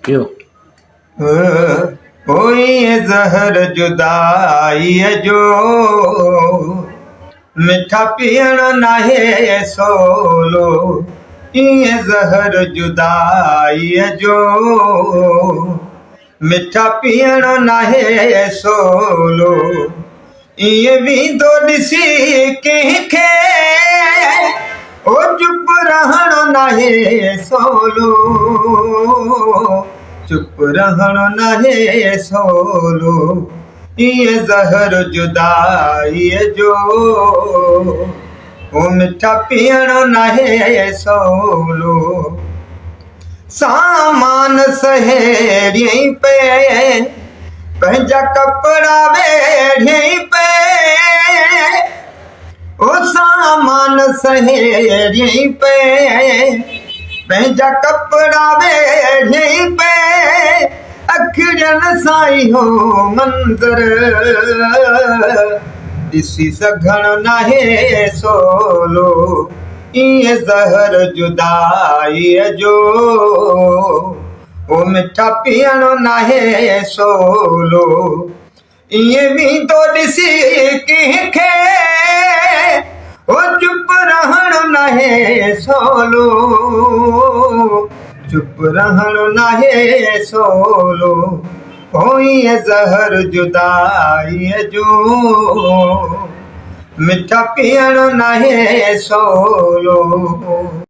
پيو. ائين زهر جدائيء جو مٺا پيئڻ ناهي سولو. ائين زهر جدائيء جو مٺا پيئڻ ناهي سولو. ائين ويندو ڏسي ڪنهن کي او چپ رهڻ ناهي سولو. چپ رهڻ ناهي سولو. ائين زهر جدائيء جو او مٺا پيئڻ ناهي سولو. سامان سهيڙيائين پئي، پنهنجا ڪپڙا ويڙهيائين پئي. او سامان سهيڙيائين پئي، پنهنجا ڪپڙا ويڙهيائين پئي. اکڙين سان اهو منظر ڏسي سگهڻ ناهي سولو. ائين زهر جدائيء جو او مٺا پيئڻ ناهي سولو. ائين ويندو ڏسي ڪنهن کي او چپ رهڻ ناهي سولو. چپ رهڻ ناهي سولو. ائين زهر جدائيء جو مٺا پيئڻ ناهي سولو.